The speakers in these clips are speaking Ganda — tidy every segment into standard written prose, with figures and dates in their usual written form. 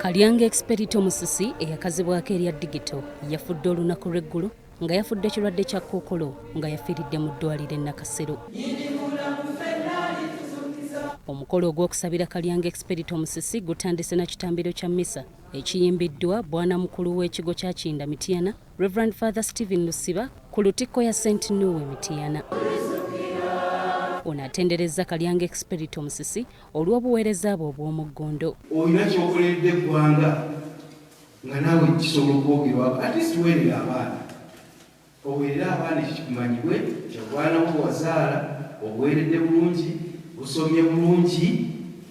Kalyango Experito Musisi eyakazibwako erya Digito yafudde olunaku lw'eggulo nga yafudde kirwadde kya kookolo nga yafiiridde mu ddwaliro e Nakasero. Omukolo ogw'okusabira Kalyango Experito Musisi gutandise na kitambiro kya mmisa ekiyimbiddwa bwana mukulu w'ekigo kya Kinda Mityana Reverend Father Stephen Lusiba ku lutikko ya St Nuwe Mityana. Ono atenderezza Kalyango Experito Musisi olw'obuweereza bwe obw'omuggundu. Olina ky'okoledde eggwanga nga naawe kisobola okwogerwako, at least weerere abaana, oweerere abaana ekyo kikumanyibwe nti obwana bwo bwe wazaala obuweeredde bulungi, busomye bulungi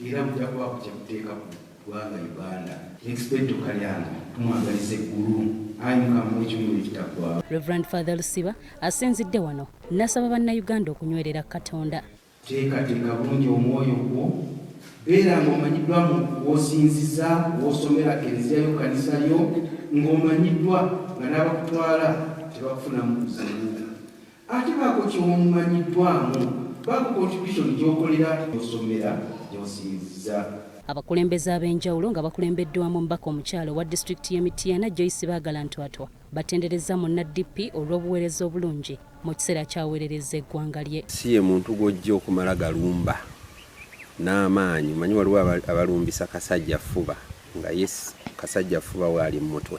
era bujja kubaako kye buteeka ku ggwanga Uganda. Expedito Kalyango tumwagaliza eggulu, ayi Mukama muwe ekiwummulo ekitaggwaawo. Rev. Father Lusiba asinzidde wano nasaba bannayuganda okunywerera Katonda. Teekateeka bulungi omwoyo gwo, beera ng'omanyiddwa mu w'osinziza, w'osomera, Keleziya yo, Kkanisa yo, ng'omanyiddwa nga n'abakutwala tebakufunamu buzibu. Ate baako ky'omanyiddwamu, baako contribution gy'okolera gy'osomera, gy'osinziza. Abakulembeze ab'enjawulo nga bakulembeddwamu omubaka omukyala owa disitulikiti y'e Mityana Joyce Baagala Ntwatwa batenderezza munna DP olw'obuweereza obulungi mu kiseera ky'aweererezza eggwanga lye. Si ye muntu gw'ojja okumala galumba n'amaanyi. Omanyi waliwo abalumbisa kasajja ffuba nga ye kasajja ffuba we ali mu mutwe.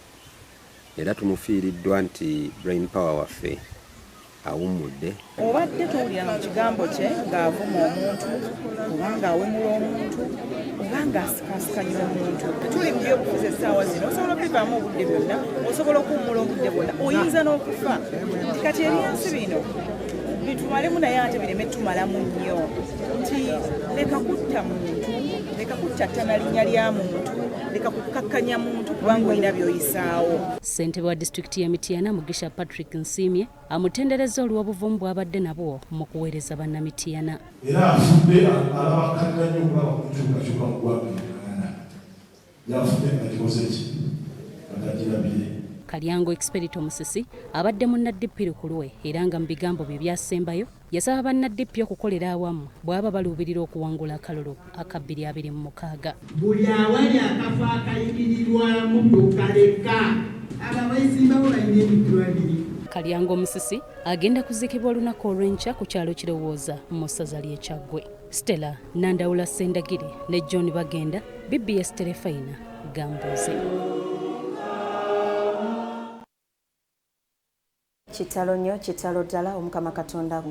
Era tumufiiriddwa nti brain power waffe awummudde. Obadde towulira mu kigambo kye ng'avuma omuntu oba ng'awemula omuntu oba ng'asikaasikanya omuntu. Tuli mu byobufuzi essaawa zino, osobola okubivaamu obudde byonna, osobola okuwummula obudde bwonna, oyinza n'okufa. Kati ebyensi bino bitumalemu naye ate bireme tumalamu nnyo nti leka kutta muntu, leka kuttattana linnya lya muntu, leka kukakkanya muntu kubanga olina by'oyisaawo. Ssentebe wa disitulikiti y'e Mityana Mugisha Patrick Nsiimye amutenderezza olw'obuvumu bw'abadde nabwo mu kuweereza Bannamityana. Era afudde alabakkalira nnyo okulaba ku nkyukakyuka mu ggwanga Uganda yafudde nga gikoze ki nga tagirabye. Kalyango Experito Musisi abadde munna DP lukulwe era nga mu bigambo bye byasembayo yasaba banna DP okukolera awamu bw'aba baluubirira okuwangula akalulu aka 2026. Buli awali akafo akayimirirwamu tokaleka. Abo abeesimbawo balina emitwe ebiri. Kalyango Musisi agenda kuziikibwa olunaku olw'enkya ku kyalo Kirowooza mu ssaza ly'e Kyaggwe. Stella Nandawula Ssendagire ne John Bagenda, BBS Terefayina, Gambuuze. Kitalo nnyo, kitalo ddala, Omukama Katonda.